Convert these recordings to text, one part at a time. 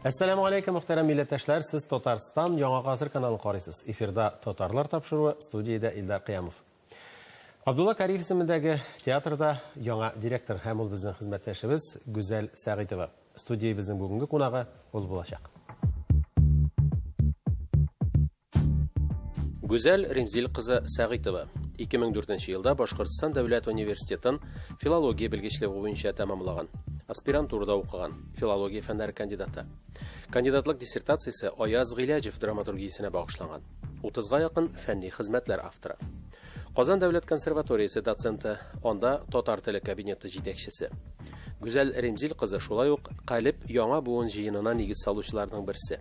Әссәламү алейкум, мөхтәрәм милләттәшләр, сез Татарстан Яңа гасыр каналын карыйсыз. Эфирда Татарлар тапшыруы, студиядә Илдар Кыямов. Абдулла Кариев исемендәге театрда яңа директор һәм ул безнең хезмәттәшебез Гүзәл Сәгыйтова. Студиябезнең бүгенге кунагы ул булачак. Гүзәл Римзил кызы Сәгыйтова 2004 елда Башкортстан дәүләт университетын филология белгечлеге буенча тәмамлаган. Аспирантурада укыган, филология фәннәре кандидаты. Кандидатлык диссертациясе Аяз Гыйләҗев драматургиясенә багышланган. 30-га якын фәнни хезмәтләр авторы. Казан дәүләт консерваториясе доценты, анда татар теле кабинеты җитәкчесе. Гүзәл Римзил кызы шулай ук Калеб яңа буын җыенына нигез салучыларның берсе.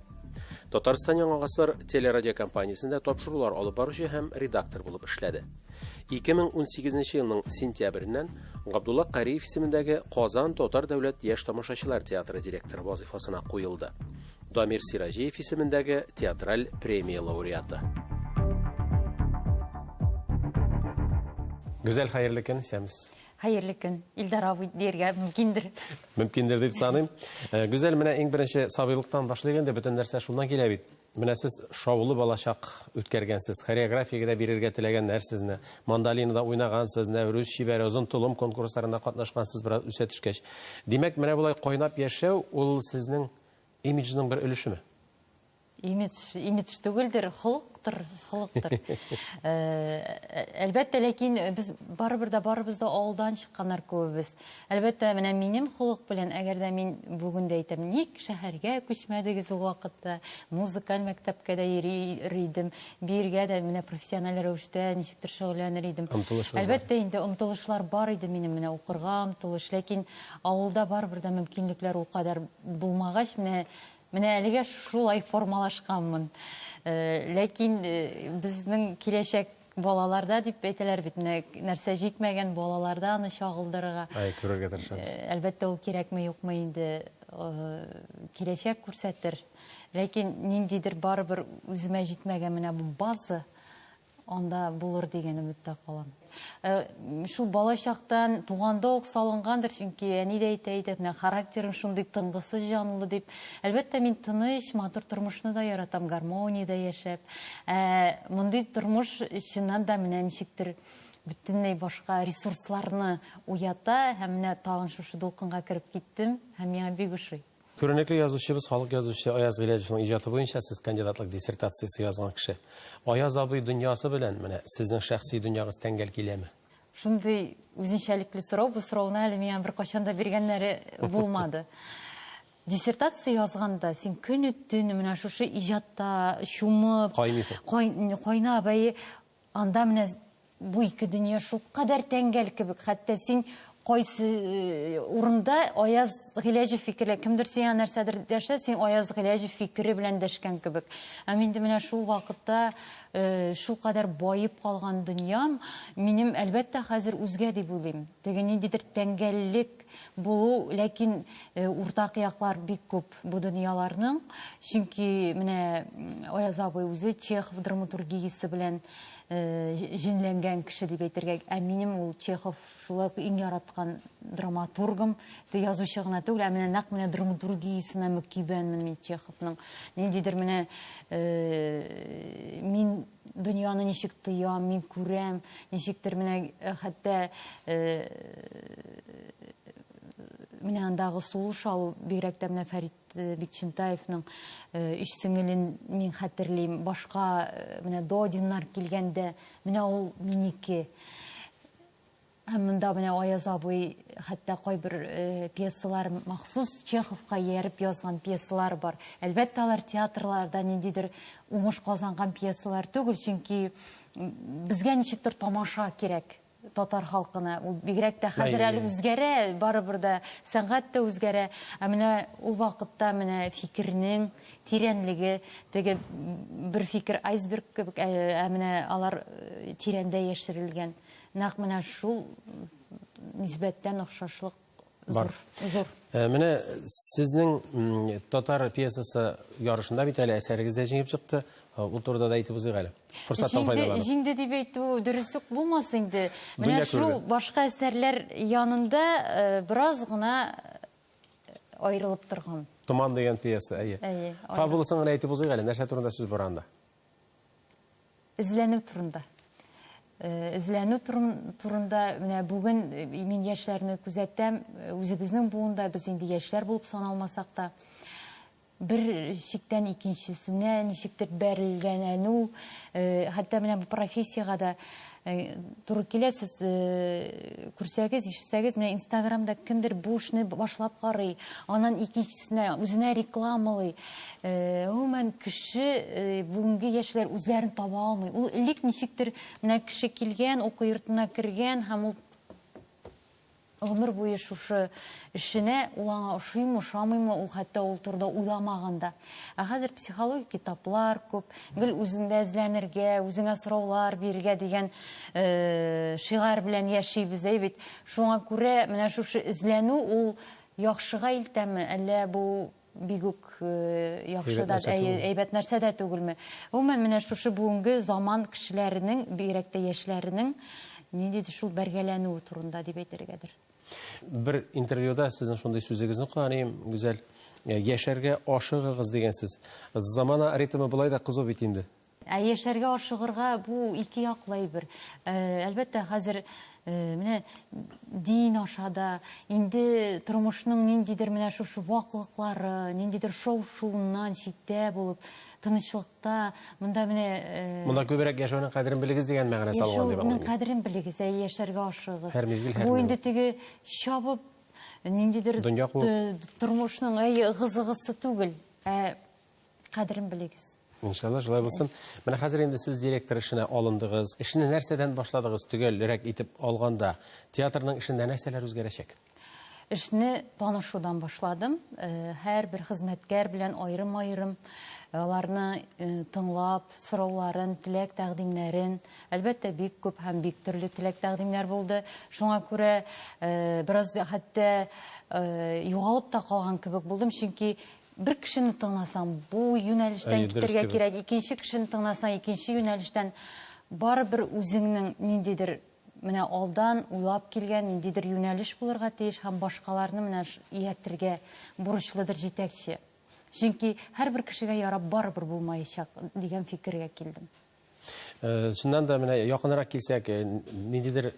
Татарстан Яңа гасыр телерадиокомпаниясендә тапшырулар алып баручы һәм редактор булып эшләде. 2018 елның сентябреннән Габдулла Кариев исемендәге Казан татар дәүләт яшь тамашачылар театры директоры вазыйфасына куелды. Дамир Сираҗиев исемендәге театраль премия лауреаты. Гүзәл, хәерле көн, исәнмесез. Хәерле көн, Илдар абый дияргә мөмкиндер. Мөмкиндер дип саныйм. Э, Гүзәл, менә иң беренче сабыйлыктан башлыйк инде, бөтен нәрсә шуннан килә бит. Менә сез шаулы балачак үткәргәнсез, хореографиягә дә бирергә теләгәннәр сезне, мандолинада уйнагансыз, Нәүрүз чибәре, озын толым конкурсларында катнашкансыз бераз үсә төшкәч. Димәк, менә болай кайнап яшәү ул сезнең имиджның бер өлешеме? Имидж, имидж түгелдер, холыктыр, холыктыр. Э, әлбәттә, ләкин без барыбер дә барыбыз да авылдан чыкканнар күбебез. Әлбәттә, менә минем холык белән, әгәр дә мин бүген дә әйтәм, ник шәһәргә күчмәдегез ул вакытта, музыкаль мәктәпкә дә йөрер идем, биергә дә менә профессиональ рәвештә ничектер шөгыльләнер идем. Омтылышыгыз бар. Әлбәттә, инде омтылышлар бар иде минем, менә укырга омтылыш, ләкин авылда барыбер дә мөмкинлекләр ул кадәр булмагач, менә Менә әлегә шулай формалашканмын. Ләкин безнең киләчәк балаларда дип әйтәләр бит, менә нәрсә җитмәгән балаларда аны чагылдырырга. Ай, күрергә тырышабыз. Әлбәттә, ул кирәкме, юкмы инде киләчәк күрсәтер. Ләкин ниндидер барыбер үземә җитмәгән менә бу база Анда булыр дигән өметтә калам. Э, шул балачактан туганда ук салынгандыр, чөнки әни дә әйтә иде, менә характерым шундый тынгысыз җанлы дип. Әлбәттә, мин тыныч, матур тормышны да яратам, гармониядә яшәп. Ә мондый тормыш чыннан да менә ничектер бөтенләй башка ресурсларны уята һәм менә тагын шушы дулкынга кереп киттем һәм миңа бик ошый. Күренекле язучыбыз, халык язучысы Аяз Гыйләҗевның иҗаты буенча сез кандидатлык диссертациясе язган кеше. Аяз абый дөньясы белән менә сезнең шәхси дөньягыз тәңгәл киләме? Шундый үзенчәлекле сорау, бу сорауны әле миңа беркайчан да биргәннәре булмады. Диссертация язганда син көне-төне менә шушы иҗатта чумып, Кайныйсың. Кайнап, әйе, Анда менә бу ике дөнья шулкадәр тәңгәл кебек, хәтта син кайсы э, урында Аяз Гыйләҗев фикере, кемдер сиңа нәрсәдер дәшә, син Аяз Гыйләҗев фикере белән дәшкән кебек. Һәм инде менә шул вакытта э, шулкадәр баеп калган дөньям минем, әлбәттә, хәзер үзгә дип уйлыйм. Теге ниндидер тәңгәллек булу, ләкин э, уртак яклар бик күп. Бу дөньяларның, чөнки менә Аяз абый үзе Чехов драматургиясе белән җенләнгән кеше дип әйтергә, ә минем ул Чехов шулай ук иң яраткан драматургым, язучы гына түгел, ә менә нәкъ менә драматургиясенә мөкибәнмен мин Чеховның. Ниндидер менә мин дөньяны ничек тоям, мин күрәм, ничектер менә хәтта Менә андагы сулыш алу, бигрәк тә менә Фәрит э, Бикчәнтаевның э, өч сеңелен мин хәтерлим. Башка э, менә Додиннар килгәндә, менә ул минеке. Һәм монда менә Аяз абый хәтта кайбер пьесалар махсус Чеховка ияреп язган пьесалар бар. Әлбәттә, алар театрларда ниндидер уңыш казанган пьесалар түгел, чөнки безгә ничектер тамаша кирәк. татар халкына. Ул бигрәк тә хәзер әле үзгәрә, барыбер дә сәнгать тә үзгәрә. Ә менә ул вакытта менә фикернең тирәнлеге, теге бер фикер айсберг кебек, ә менә алар э, тирәндә яшерелгән. Нәкъ менә шул нисбәттән охшашлык Бар. Зур, зур. Э, менә сезнең татар пьесасы ярышында бит әле әсәрегез дә җиңеп чыкты. Э, ул турыда да әйтеп узыйк әле. Форсаттан файдаланып. Җиңде дип әйтү дөрес үк булмас инде. Менә шул башка әсәрләр янында э, бераз гына аерылып торган. Томан дигән пьеса, әйе. Әйе. Фабуласын гына әйтеп узыйк әле, нәрсә турында сүз бара анда? Эзләнү турында. Эзләнү турында менә бүген мин яшьләрне күзәтәм, үзебезнең буында без инде яшьләр булып саналмасак та, бер чиктән икенчесенә ничектер бәрелгәнәнү, хәтта менә бу профессиягә дә туры килә. Сез күрсәгез, ишетсәгез, менә Инстаграмда кемдер бу эшне башлап карый, аннан икенчесенә үзенә рекламалый. Гомумән, кеше, бүгенге яшьләр үзләрен таба алмый. Ул элек ничектер менә кеше килгән, уку йортына кергән һәм ул гомер буе шушы эшенә, ул аңа ошыймы, ошамыймы, ул хәтта ул турыда уйламаган да. Ә хәзер психологик китаплар күп, гел үзеңдә эзләнергә, үзеңә сораулар бирергә дигән шигарь белән яшибез, әй бит. Шуңа күрә менә шушы эзләнү ул яхшыга илтәме, әллә бу бик үк яхшы да, әйбәт нәрсә дә түгелме? Гомумән, менә шушы бүгенге заман кешеләренең, бигрәк тә яшьләренең ниндидер шул бәргәләнүе турында дип әйтергәдер. Бер интервьюда сезнең шундый сүзегезне укыган идем, Гүзәл. Яшәргә ашыгыгыз дигәнсез. Замана ритмы болай да кызу бит инде. Ә яшәргә ашыгырга бу ике яклы әйбер. Әлбәттә, хәзер менә дин аша да, инде тормышның ниндидер менә шушы ваклыклары, ниндидер шау-шуыннан читтә булып, тынычлыкта, монда менә Монда күбрәк яшәүнең кадерен белегез дигән мәгънә салынган дип аңлыйм. Яшәүнең кадерен белегез, әйе, яшәргә ашыгыгыз. Һәр мизгел, һәр Бу инде теге чабып, ниндидер Дөнья куып. тормышның әйе, ыгы-зыгысы түгел, ә Кадерен белегез. Иншалла, шулай булсын. Менә хәзер инде сез директор эшенә алындыгыз. Эшне нәрсәдән башладыгыз, төгәлрәк итеп алганда? Театрның эшендә нәрсәләр үзгәрәчәк? Эшне танышудан башладым. Һәрбер хезмәткәр белән аерым-аерым аларны тыңлап, сорауларын, теләк-тәкъдимнәрен. Әлбәттә, бик күп һәм бик төрле теләк-тәкъдимнәр булды. Шуңа күрә бераз хәтта югалып та калган кебек булдым, чөнки Бер кешене тыңласаң, бу юнәлештән китәргә кирәк, икенче кешене тыңласаң, икенче юнәлештән. Барыбер үзеңнең ниндидер менә алдан уйлап килгән ниндидер юнәлеш булырга тиеш һәм башкаларны менә ияртергә бурычлыдыр җитәкче. Чөнки һәрбер кешегә ярап барыбер булмаячак дигән фикергә килдем. Чыннан да менә якынрак килсәк, ниндидер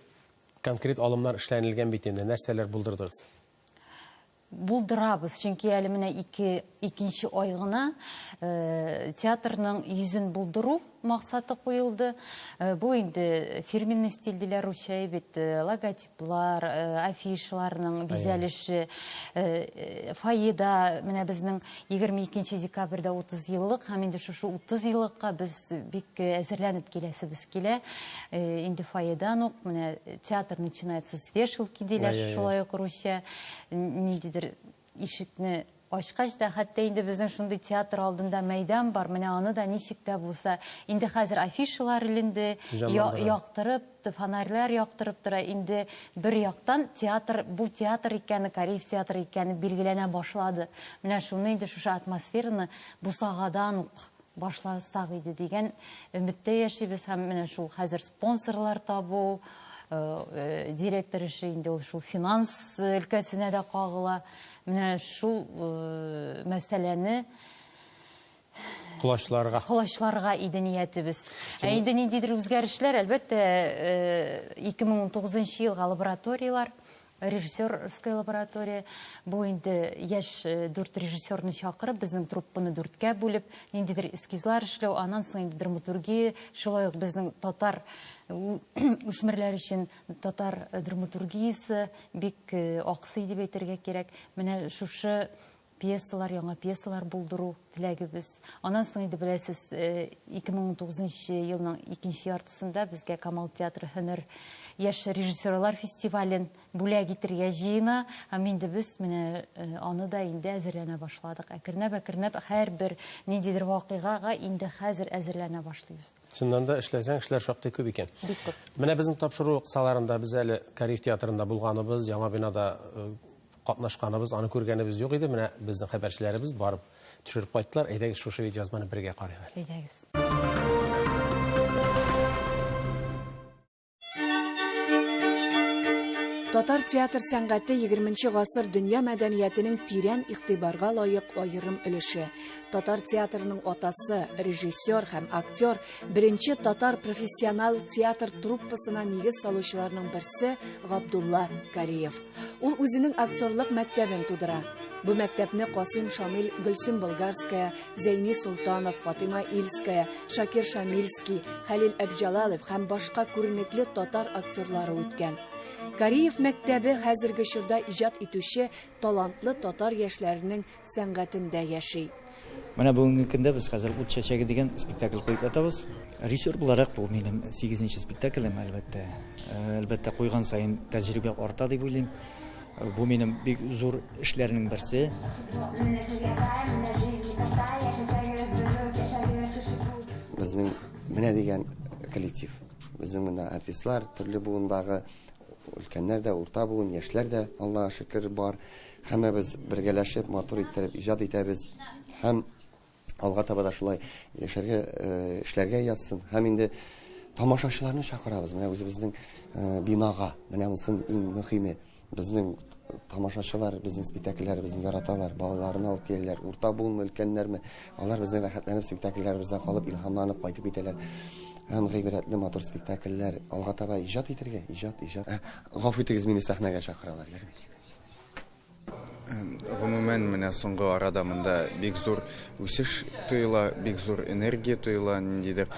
конкрет алымнар эшләнелгән бит инде. Нәрсәләр булдырдыгыз? Булдырабыз, чөнки әле менә ике, икенче ай гына театрның йөзен булдыру максаты куелды. Бу инде фирменный стиль диләр русча бит, логотиплар, афишаларның бизәлеше, фойеда менә безнең 22 декабрьдә 30 еллык һәм инде шушы 30 еллыкка без бик әзерләнеп киләсебез килә. Инде фойедан ук менә театр начинается с вешалки диләр, шулай ук русча. Ниндидер ишекне ачкач та, хәтта инде безнең шундый театр алдында мәйдан бар, менә аны да ничек тә булса, инде хәзер афишалар эленде, яктырып, фонарьлар яктырып тора, инде бер яктан театр, бу театр икәне, Кариев театры икәне билгеләнә башлады. Менә шуны инде шушы атмосфераны бусагадан ук башласак иде дигән өметтә яшибез һәм менә шул хәзер спонсорлар табу, директор эше инде ул шул финанс өлкәсенә дә кагыла. Менә шул мәсьәләне колачларга колачларга иде ниятебез. Ә инде ниндидер үзгәрешләр, әлбәттә, 2019 елга лабораторияләр Режиссерская лаборатория. Бу инде яшь дүрт режиссерны чакырып, безнең труппаны дүрткә бүлеп, ниндидер эскизлар эшләү, аннан соң инде драматургия, шулай ук безнең татар үсмерләр өчен татар драматургиясе бик аксый дип әйтергә кирәк. Менә шушы пьесалар, яңа пьесалар булдыру теләгебез. Аннан соң инде беләсез, 2019 елның икенче яртысында безгә Камал театры һөнәр яшь режиссерлар фестивален бүләк итергә җыена. Һәм инде без менә аны да инде әзерләнә башладык. Әкренләп-әкренләп һәрбер ниндидер вакыйгага инде хәзер әзерләнә башлыйбыз. Чыннан да эшләсәң, эшләр шактый күп икән. Бик күп. Менә безнең тапшыру кысаларында без әле Кариев театрында булганыбыз, яңа бинада Катнашканыбыз, аны күргәнебез юк иде. Менә безнең хәбәрчеләребез барып төшереп кайттылар. Әйдәгез, шушы видеоязманы бергә карыйк әле. Әйдәгез. Татар театр сәнгате 20 гасыр дөнья мәдәниятенең тирән игътибарга лаек аерым өлеше. Татар театрының атасы, режиссер һәм актер, беренче татар профессионал театр труппасына нигез салучыларның берсе Габдулла Кариев. Ул үзенең актерлык мәктәбен тудыра. Бу мәктәпне Касыйм Шамил, Гөлсем Болгарская, Зәйни Солтанов, Фатыйма Ильская, Шакир Шамильский, Хәлил Әбҗалалов һәм башка күренекле татар актерлары үткән. Кариев мәктәбе хәзерге чорда иҗат итүче талантлы татар яшьләренең сәнгатендә яши. Менә бүгенге көндә без хәзер Ут чәчәге дигән спектакль куеп ятабыз. Режиссер буларак бу минем сигезенче спектаклем, әлбәттә. Әлбәттә, куйган саен тәҗрибә арта дип уйлыйм. Бу минем бик зур эшләрнең берсе. Безнең менә дигән коллектив. Безнең монда артистлар, төрле буындагы өлкәннәр дә, урта буын, яшьләр дә, Аллага шөкер, бар. Һәммәбез бергәләшеп, матур иттереп иҗат итәбез. Һәм алга таба да шулай яшәргә, э, эшләргә язсын. Һәм инде тамашачыларны чакырабыз. Менә үзебезнең э, бинага. Менә монсын иң мөһиме. Безнең тамашачылар безнең спектакльләребезне яраталар, балаларын алып киләләр, урта буынмы, өлкәннәрме, алар безнең рәхәтләнеп спектакльләребездән калып, илһамланып кайтып китәләр. Һәм гыйбрәтле матур спектакльләр алга таба иҗат итәргә, иҗат, иҗат. Ә, гафу итегез, мине сәхнәгә чакыралар. Гомумән, менә соңгы арада монда бик зур үсеш тоела, бик зур энергия тоела, ниндидер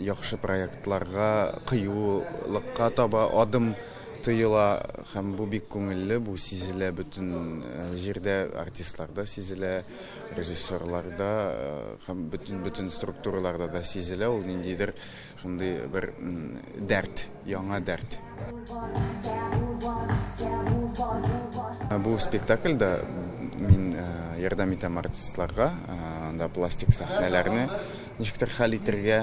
яхшы проектларга, кыюлыкка таба адым тоела һәм бу бик күңелле, бу сизелә бөтен җирдә, артистларда сизелә, режиссерларда һәм бөтен бөтен структураларда да сизелә ул ниндидер шундый бер дәрт, яңа дәрт. Бу спектакльдә мин ярдәм итәм артистларга, анда пластик сәхнәләрне ничектер хәл итәргә,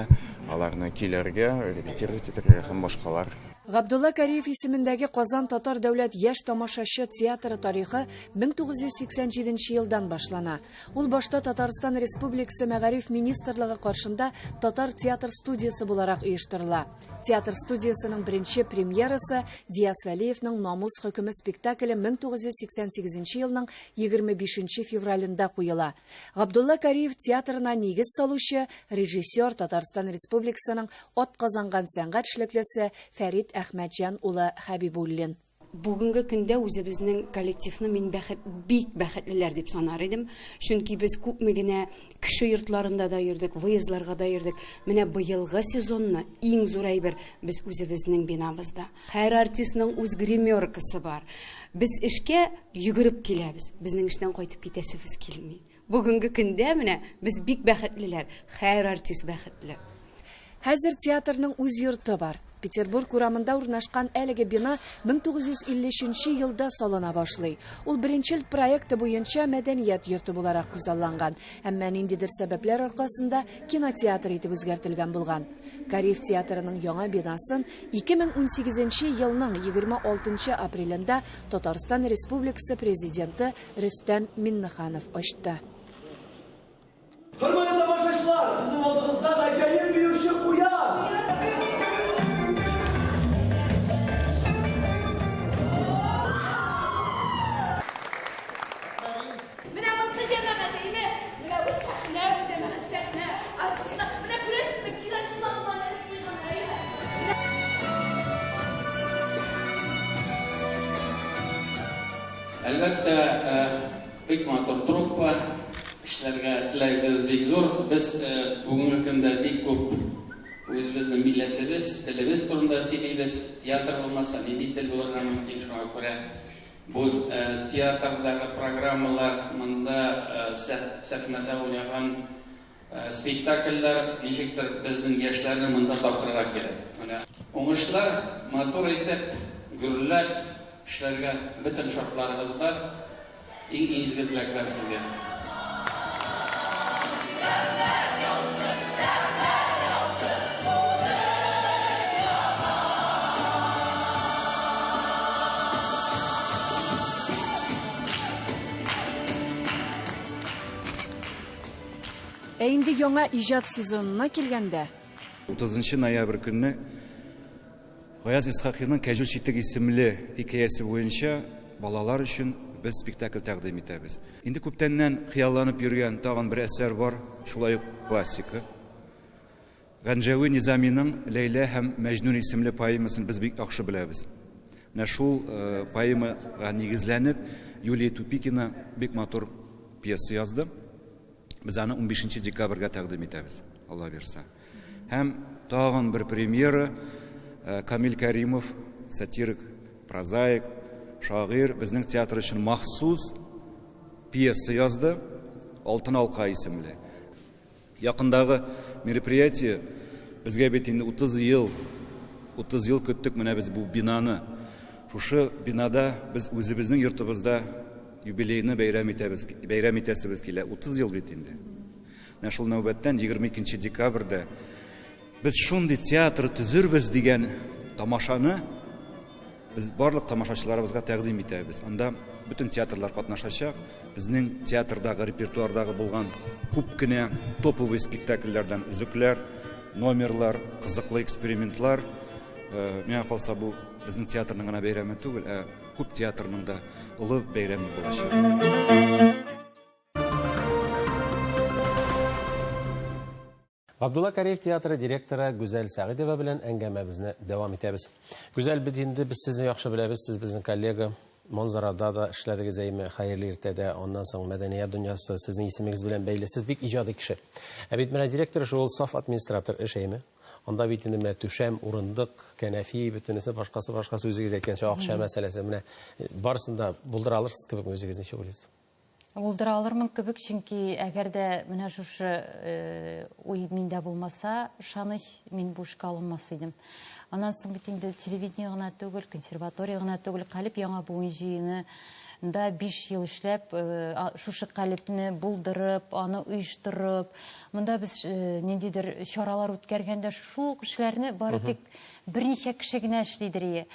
аларны көйләргә, репетировать итәргә һәм башкалар. Габдулла Кариев исемендәге Казан татар дәүләт яшь тамашачы театры тарихы 1987 елдан башлана. Ул башта Татарстан Республикасы Мәгариф министрлыгы каршында татар театр студиясе буларак оештырыла. Театр студиясенең беренче премьерасы Диас Вәлиевның Намус хөкеме спектакле 1988 елның 25 февралендә куела. Габдулла Кариев театрына нигез салучы, режиссер, Татарстан Республикасының атказанган сәнгать эшлеклесе Фәрит Әхмәтҗан улы Хәбибуллин. Бүгенге көндә үзебезнең коллективны мин бәхет, бик бәхетлеләр дип санар идем. Чөнки без күпме генә кеше йортларында да йөрдек, выездларга да йөрдек. Менә быелгы сезонны иң зур әйбер без үзебезнең бинабызда. Һәр артистның үз гримеркасы бар. Без эшкә йөгереп киләбез. Безнең эштән кайтып китәсебез килми. Бүгенге көндә менә без бик бәхетлеләр, һәр артист бәхетле. Хәзер театрның үз йорты бар. Петербург урамында урнашкан әлеге бина 1953 елда салына башлый. Ул беренчел проекты буенча мәдәният йорты буларак күзалланган, әмма ниндидер сәбәпләр аркасында кинотеатр итеп үзгәртелгән булган. Кариев театрының яңа бинасын 2018 елның 26 апрелендә Татарстан Республикасы Президенты Рөстәм Миннеханов ачты. Хөрмәтле тамашачылар, сезнең алдыгызда гаҗәеп биюче куян! Менә монысы җәмәгать әйе. Менә бу сәхнә, бу җәмәгать сәхнә. Артистлар, менә күрәсезме, киночылар болар әле куйган, әйе. Әлбәттә, бик матур труппа, эшләргә теләгебез бик зур. Без бүгенге көндә бик күп үзебезнең милләтебез, телебез турында сөйлибез. Театр булмаса, нинди тел булырга мөмкин? Шуңа күрә бу театрдагы программалар, монда сәхнәдә уйнаган Спектакльләр ничектер безнең яшьләрне монда тартырга кирәк. Менә уңышлар, матур итеп, гөрләп эшләргә бөтен шартларыгыз бар. Иң изге теләкләр сезгә. Ә инде яңа иҗат сезонына килгәндә. 30 ноябрь көнне Гаяз Исхакыйның Кәҗүл читек исемле хикәясе буенча балалар өчен без спектакль тәкъдим итәбез. Инде күптәннән хыялланып йөргән тагын бер әсәр бар, шулай ук классика. Ганҗәви Низаминың Ләйлә һәм Мәҗнүн исемле поэмасын без бик яхшы беләбез. Менә шул поэмага нигезләнеп, Юлия Тупикина бик матур пьеса язды. Без аны 15 декабрьгә тәкъдим итәбез, Алла бирса. Һәм тагын бер премьера Камил Кәримов, сатирик, прозаик, шагыйрь, безнең театр өчен махсус пьеса язды, Алтын алка исемле. Якындагы мероприятие безгә бит инде 30 ел, 30 ел көттек менә без бу бинаны. Шушы бинада без үзебезнең йортыбызда юбилейны бәйрәм итәбез, бәйрәм итәсебез килә. 30 ел бит инде. Менә шул нәүбәттән 22 декабрьдә без шундый театр төзербез дигән тамашаны без барлык тамашачыларыбызга тәкъдим итәбез. Анда бөтен театрлар катнашачак. Безнең театрдагы репертуардагы булган күп кенә топовый спектакльләрдән өзекләр, номерлар, кызыклы экспериментлар. Миңа калса, бу безнең театрның гына бәйрәме түгел, ә күп театрның да олы бәйрәме булачак. Габдулла Кариев театры директоры Гүзәл Сәгыйтова белән әңгәмәбезне дәвам итәбез. Гүзәл, бит инде без сезне яхшы беләбез, сез безнең коллега. Манзарада да эшләдегез әйме, Хәерле иртәдә, аннан соң мәдәният дөньясы сезнең исемегез белән бәйле. Сез бик иҗади кеше. Ә бит менә директор эше ул саф администратор эш әйме. Анда бит инде менә түшәм, урындык, кәнәфи, бөтенесе башкасы башкасы үзегез әйткәнчә акча мәсьәләсе. Менә барысын да булдыра алырсыз кебекме үзегез ничек уйлыйсыз? Булдыра алырмын кебек, чөнки әгәр дә менә шушы уй миндә булмаса, ышаныч, мин бу эшкә алынмас идем. Аннан соң бит инде телевидение гына түгел, консерватория гына түгел, Калеб яңа буын җыены да 5 ел эшләп, шушы Калебне булдырып, аны оештырып, монда без ниндидер чаралар үткәргәндә шул ук эшләрне бары тик Берничә кеше генә эшлидер ие.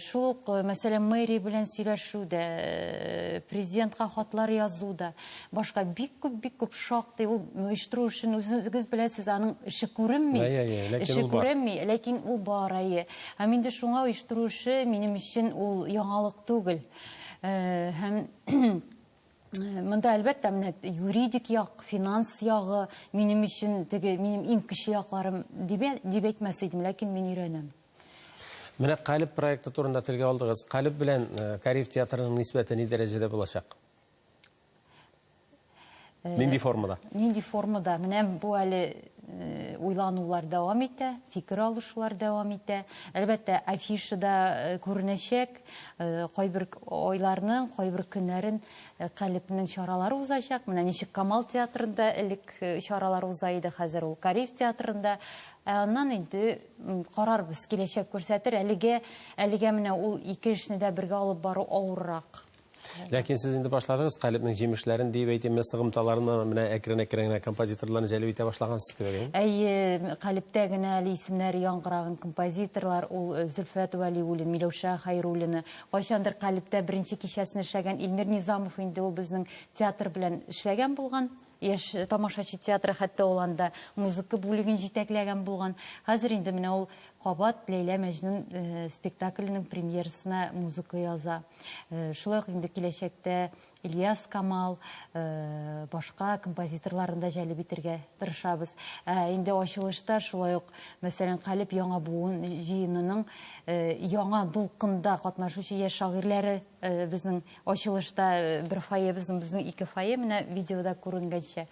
Шул ук, мәсәлән, мэрия белән сөйләшү дә, президентка хатлар язу да, башка бик күп, бик күп шактый ул оештыру эшен үзегез беләсез, аның эше күренми. Эше күренми, ләкин ул бар, әйе. Һәм инде шуңа оештыру эше минем өчен ул яңалык түгел. Һәм Монда, әлбәттә, менә юридик як, финанс ягы минем өчен теге минем иң көчле якларым дип, дип әйтмәс идем, ләкин мин өйрәнәм. Менә Калеб проекты турында телгә алдыгыз. Калеб белән Кариев театрының нисбәте ни дәрәҗәдә булачак? Нинди формада? Нинди формада? Менә бу әле уйланулар дәвам итә, фикер алышулар дәвам итә. Әлбәттә, афишада күренәчәк, кайбер айларның, кайбер көннәрен Калебнең чаралары узачак. Менә ничек Камал театрында элек чаралар уза иде, хәзер ул Кариев театрында. Ә аннан инде карарбыз, киләчәк күрсәтер. Әлегә, әлегә менә ул ике эшне дә бергә алып бару авыррак. Ләкин сез инде башладыгыз Калебнең җимешләрен диеп әйтимме, сыгымталарын менә әкрен-әкрен генә композиторларны җәлеп итә башлагансыз кебек, әйеме? Әйе, Калебтә генә әле исемнәре яңгыраган композиторлар ул Зөлфәт Вәлиуллин, Миләүшә Хәйруллина, кайчандыр Калебтә беренче кичәсен эшләгән Илмир Низамов инде ул безнең театр белән эшләгән булган. Яшь тамашачы театры хәтта ул анда музыка бүлеген җитәкләгән булган. Хәзер инде менә ул кабат Ләйлә Мәҗнүн спектакленең премьерасына музыка яза. Шулай ук инде киләчәктә Ильяс Камал, башка композиторларны да җәлеп итергә тырышабыз. Ә инде ачылышта шулай ук, мәсәлән, Калеб яңа буын җыенының яңа дулкында катнашучы яшь шагыйрьләре безнең ачылышта бер фойе, безнең ике фойе, менә видеода күренгәнчә.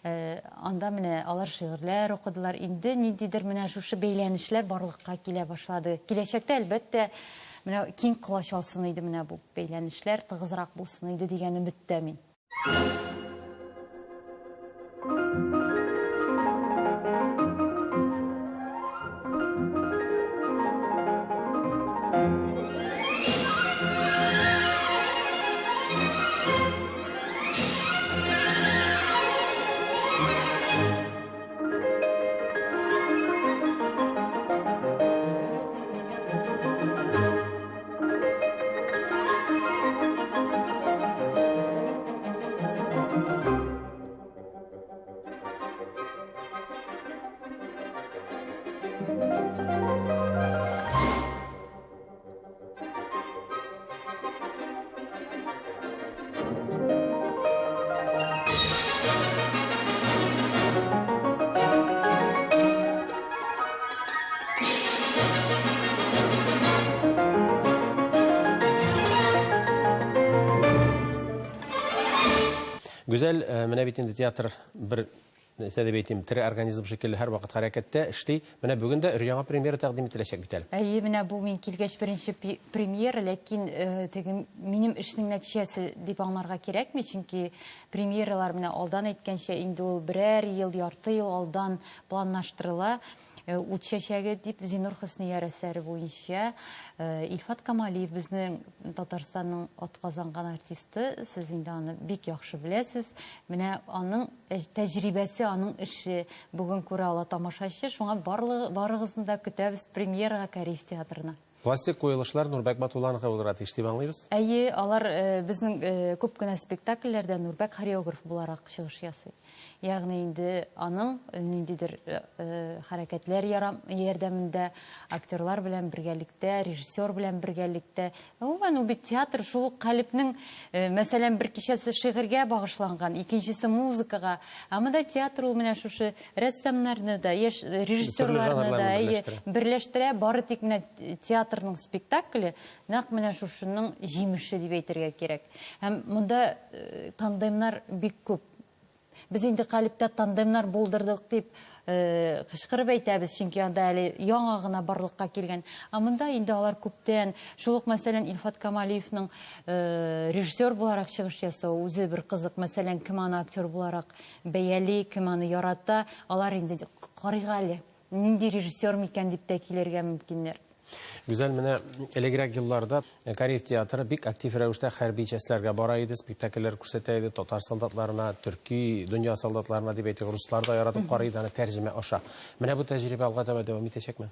Анда менә алар шигырьләр укыдылар. Инде ниндидер менә шушы бәйләнешләр барлыкка килә башлады. Киләчәктә, әлбәттә, менә киң колач алсын иде менә бу бәйләнешләр, тыгызрак булсын иде дигән өметтә мин. Гүзәл, э, менә бит инде театр бер нәрсә дип әйтим, тере организм шикелле һәрвакыт хәрәкәттә эшли. Менә бүген дә өр-яңа премьера тәкъдим ителәчәк бит әле. Әйе, менә бу мин килгәч беренче премьера, ләкин э, теге минем эшнең нәтиҗәсе дип аңларга кирәкми, чөнки премьералар менә алдан әйткәнчә инде ул берәр ел, ярты ел алдан планлаштырыла. Э, Ут чәчәге дип Зинур Хөснияр әсәре буенча э, Илфат Камалиев безнең Татарстанның атказанган артисты, сез инде аны бик яхшы беләсез. Менә аның тәҗрибәсе, аның эше бүген күрә ала тамашачы. Шуңа барлыгы барыгызны да көтәбез премьерага Кариев театрына. Пластик куелышлар Нурбәк Батулланыкы булырга тиеш дип аңлыйбыз? Әйе, алар э, безнең э, күп кенә спектакльләрдә Нурбәк хореограф буларак чыгыш ясый. Ягъни инде аның ниндидер э, хәрәкәтләр ярдәмендә актерлар белән бергәлектә, режиссер белән бергәлектә. Гомумән, ул бит театр шул ук калебнең, мәсәлән, бер кичәсе шигырьгә багышланган, икенчесе музыкага. Ә монда театр ул менә шушы Рәссамнарны да, яшь режиссерларны да, әйе, берләштерә. Бары тик менә театрның спектакле нәкъ менә шушының җимеше дип әйтергә кирәк. Һәм монда э, тандемнар бик күп. Без инде калептә тандемнар булдырдык дип э, кычкырып әйтәбез, чөнки анда әле яңа гына барлыкка килгән. Ә монда инде алар күптән, шул ук мәсәлән, Илфат Камалиевның э, режиссер буларак чыгыш ясавы үзе бер кызык. Мәсәлән, кем аны актер буларак бәяли, кем аны ярата, алар инде карыйк әле, нинди режиссер микән дип тә килергә мөмкиннәр. Гүзәл, менә элегрәк елларда Кариев театры бик актив рәвештә хәрби частьләргә бара иде, спектакльләр күрсәтә иде, татар солдатларына, төрки дөнья солдатларына дип әйтик, руслар да яратып карый иде аны тәрҗемә аша. Менә бу тәҗрибә алга таба дәвам итәчәкме?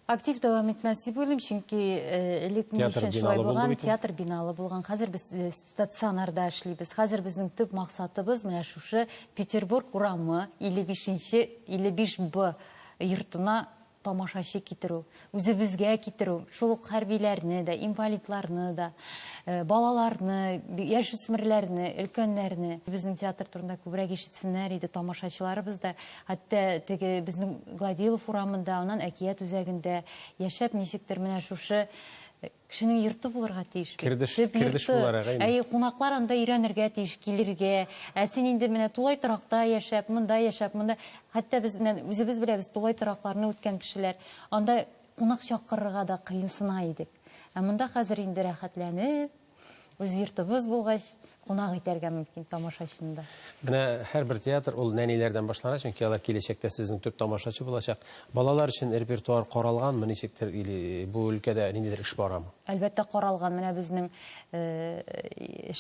Актив дәвам итмәс дип уйлыйм, чөнки э, элек ни өчен шулай булган, театр биналы булган. Хәзер без э, стационарда эшлибез. Хәзер безнең төп максатыбыз менә шушы Петербург урамы 55 55 Б йортына тамашачы китерү, үзебезгә китерү, шул ук хәрбиләрне дә, инвалидларны да, э, балаларны, яшүсмерләрне, өлкәннәрне. Безнең театр турында күбрәк ишетсеннәр иде тамашачыларыбыз да. Хәтта теге безнең Гладилов урамында, аннан Әкият үзәгендә яшәп, ничектер менә шушы э, кешенең йорты булырга тиеш бит. Кердеш, Төп кердеш йорты. буларак, әйме? Әйе, кунаклар анда өйрәнергә тиеш, килергә. Ә син инде менә тулай торакта яшәп, монда яшәп, монда. Хәтта без менә үзебез беләбез, тулай торакларны үткән кешеләр. Анда кунак чакырырга да кыенсына идек. Ә монда хәзер инде рәхәтләнеп, Үз йортыбыз булгач, кунак итәргә мөмкин тамашачыны да. Менә һәрбер театр ул нәниләрдән башлана, чөнки алар киләчәктә сезнең төп тамашачы булачак. Балалар өчен репертуар каралганмы ничектер или бу өлкәдә ниндидер эш барамы? Әлбәттә, каралган. Менә безнең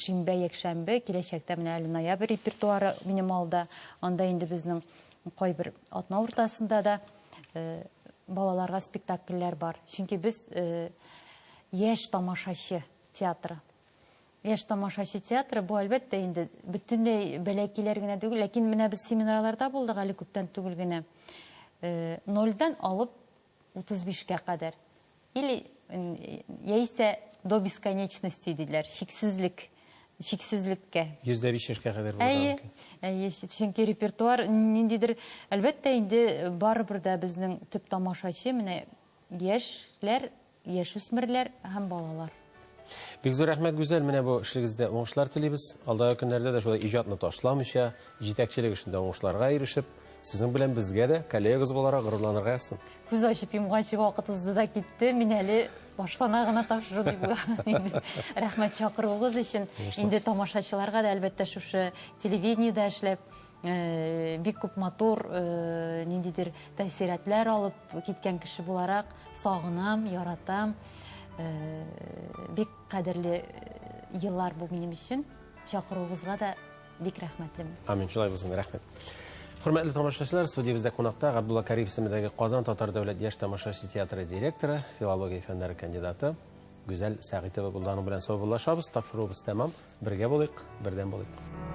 шимбә, якшәмбе, киләчәктә менә әле ноябрь репертуары минем алда. Анда инде безнең кайбер атна уртасында да балаларга спектакльләр бар. Чөнки без Яшь тамашачы театры. Яшь тамашачы театры бу, әлбәттә, инде бөтенләй бәләкиләр генә түгел, ләкин менә без семинарларда булдык әле күптән түгел генә. Э, нольдән алып 35-кә кадәр. Или яисә до бесконечности диләр, чиксезлек, чиксезлеккә. 105 яшькә кадәр булырга Әйе, мөмкин. әйе, чөнки репертуар ниндидер, әлбәттә, инде барыбер дә безнең төп тамашачы менә яшьләр Яшүсмерләр һәм балалар. Бик зур рәхмәт, Гүзәл, менә бу эшегездә уңышлар телибез. Алдагы көннәрдә дә шулай иҗатны ташламыйча, җитәкчелек эшендә уңышларга ирешеп, сезнең белән безгә дә, коллегагыз буларак, горурланырга язсын. Күз ачып йомганчы вакыт узды да китте. Мин әле башлана гына тапшыру дип уйлаган идем. Рәхмәт чакыруыгыз өчен. Инде тамашачыларга да, әлбәттә, шушы телевидениедә эшләп, Э, бик күп матур э, ниндидер тәэсиратлар алып киткән кеше буларак сагынам, яратам. Э, бик кадерле еллар бу минем өчен. Чакыруыгызга да бик рәхмәтлемен. Амин, шулай булсын, рәхмәт. Хөрмәтле тамашачылар, студиябездә кунакта Габдулла Кариев исемендәге Казан татар дәүләт яшь тамашачы театры директоры, филология фәннәре кандидаты Гүзәл Сәгыйтова булды. Аның белән саубуллашабыз. Тапшыруыбыз тәмам. Бергә булыйк, бердәм булыйк.